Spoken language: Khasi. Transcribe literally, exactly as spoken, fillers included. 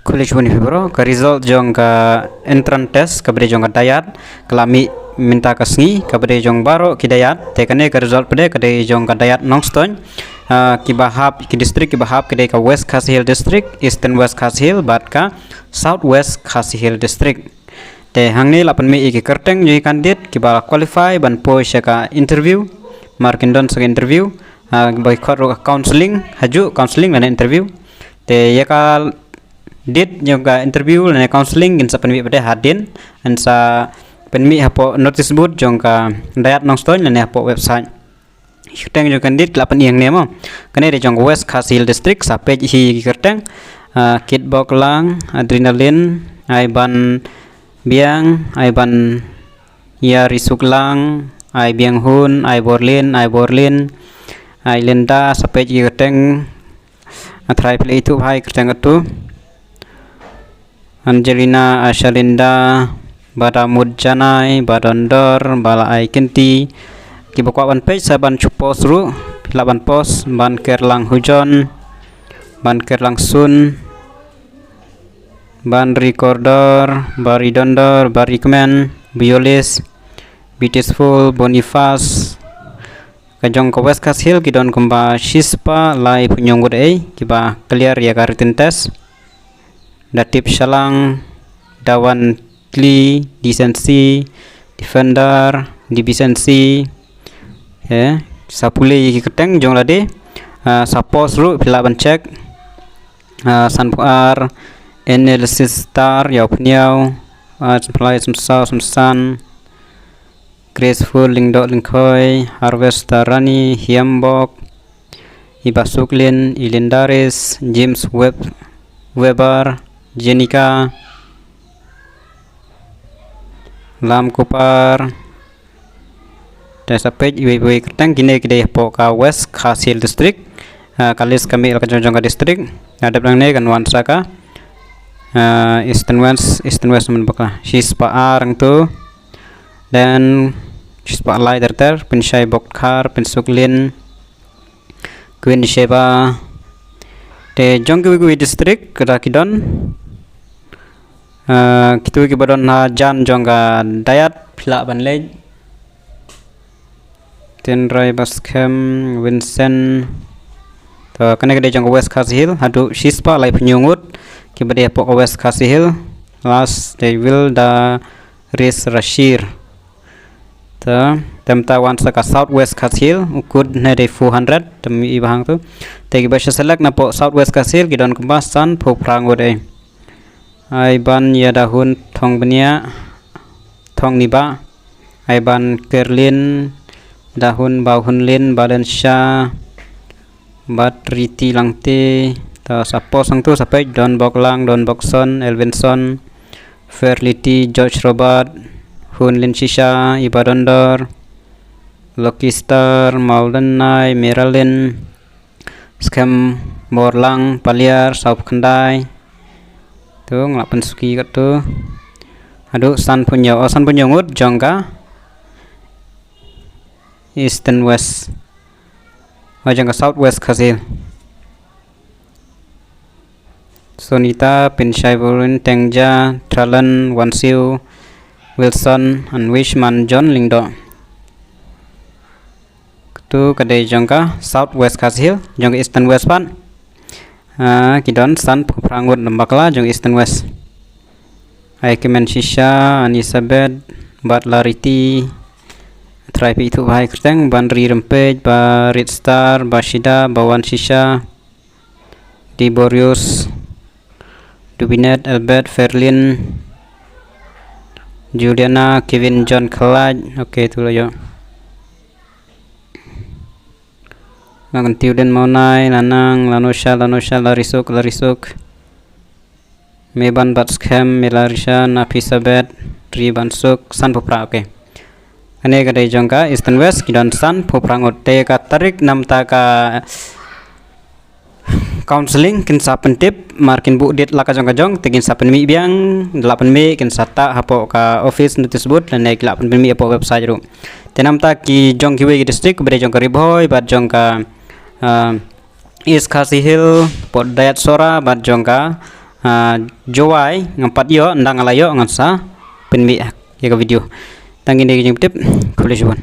Khublei shibun ïa phi baroh. Ka result jong ka entrance test kaba dei jong ka Dayat ka la mih mynta ka sngi, kaba dei jong baroh ki Dayat. Te kane ka result pat de ka dei jong ka Dayat Nongstoiñ. Ah, kiba hap, ki district kiba hap ki dei ka West Khasi Hills District, Eastern West Khasi Hills bad ka South West Khasi Hills District. Te hangne la pynmih ïa ki kyrteng jong ki candidate kiba la qualify ban poi sha ka interview. Mar kin don sha ka interview, ah, ba ki khot ruh ka counselling, hajuh counselling lane interview. Te ïa ka date jong ka interview lane counselling kin sa pynmih pat de hadien, yn sa pynmih hapoh notice board jong ka Dayat Nongstoiñ lane hapoh website. Ki kyrteng jong ki candidate la pynïeng ne mo. Kane dei jong West Khasi Hills District, sa peit hi ki kyrteng. Ah, Kitbok Lang, Adrenaline, Aiban Biang, Aiban Ïa Risuk Lang, Ai Biang Hun, Ai Borlin, Ai Borlin, Ai Linda, sa peit ki kyrteng. Nga tharai phi la ithuh bha ïa ki kyrteng katto. Angelina, Asha Linda, Badamut Janai, Badondor, Bala Ai Kinti. Kiba kwah ban peit sa ban shu post ruh, phi lah ban post, Ban Kerlang Hujon, Ban Kerlang Sun, Ban Rikordor, Bari Dondor, Bari Kmen, Biolis, Beautiful, Boniface. Ka jong ka West Khasi Hills ki don kumba shispah laiphew hynñiew ngut ei kiba clear ïa ka written test. Da Tip Shalang, Dawan Kli, Decency, Defender, Decency. Eh, sa pule ïa ki kyrteng jong lade. Ah, sa post ruh phi lah ban check. Ah, sanphew ar, Analysis Star, Ïawphniaw, ah, sanphew lai, sanphew saw, sanphew san, Graceful Lyngdoh Lyngkhoi, Harvester Rani, Hiambok, Ibasuklin, Ilindaris, James Web, Weber, Jenica, Lam Kupar. Te sa peit iwei iwei kyrteng, kine ki dei hapoh ka West Khasi Hills District. Ah, ka list ka mih la ka jong jong ka district. Ah, dep nangne kan wan sa ka, ah, Eastern West, Eastern West mynta bakla. Shispah ar hangto. Then shispah lai ter ter, Pynshai Bokdkhar, Pynsuklin, Queen Sheba. Te jong kiwei kiwei district kata ki don. Ah, kito kiba don ha jan jong ka Dayat phi lah ban leit. Tynrai Baskhem, Vincent. To kane ka dei jong ka West Khasi Hills, haduh shispah laiphew hynñiew ngut kiba dei hapoh ka West Khasi Hills. Last dei Wilda Ris Rashir. Te, te mynta wan sa ka South West Khasi Hills, u kut ne dei four hundred, te mih i ba hangto. Te kiba shu select napoh South West Khasi Hills ki don kumba sanphew phra ngut ei. Aiban Ïadahun Thongbniah, Thongnibah, Aiban Kerlin, Dahun Bahunlin, Balen Shah, Bad Riti Langte, ta sa post hangto sa peit Don Boklang, Don Bokson, Elvinson, Fairlity, George Robert, Hun Lin Shisha, Iba Dondor, Lucky Star, Maulden Nai, Meralin, Skhem Morlang, Paliar, Saw Khyndai. To, nga lah pynsuki katto. Haduh sanphew hynñiew, oh, sanphew hynñiew ngut jong ka Eastern West. Oh, jong ka South West Khasi Hills. Sonita, Pynshai Burin, Tengja, Tralan, Wansiu, Wilson, and Wishman, John Lyngdoh. Katu ka dei jong ka South West Khasi Hills, jong ka Eastern West pat. Ah, ki don sanphew phra ngut lem bakla jong Eastern West. Ai Kmen Shisha, Anisabeth, Bad Lariti, trai phi ithuh bha ïa ki kyrteng, Ban Ri Rympeit, Ba Rit Star, Ba Shida, Ba Wan Shisha, Diborius, Dubinet, Albert, Ferlin, Juliana, Kevin, John Khalaj. Okay, tu la ïoh. Ngan tiu den Mawnai, Lanang, Lanosha, Lanosha, Larisuk, Larisuk. Meban Bat Skhem, Melarisha, Napisabet, Ri Bansuk, sanphew phra, okay. Kane ka dei jong ka Eastern West, ki don sanphew phra ngut. Te ka tarik namta ka counselling kin sa pyntip, mar kin buh date la ka jong ka jong, te kin sa pynmih biang, la pynmih kin sa tah hapoh ka office notice board, lane ki la pynmih hapoh website ruh. Te namta ki jong kiwei ki district, ba dei jong ka Ri Bhoi, bad jong ka, ah, East Khasi Hills, hapoh Dayat Sora, bad jong ka, Ah, Jowai, ngam pat ïoh, ynda nga la ïoh, ngan sa pynmih ïa ka video. Tang kine ki jingtip, khublei shibun.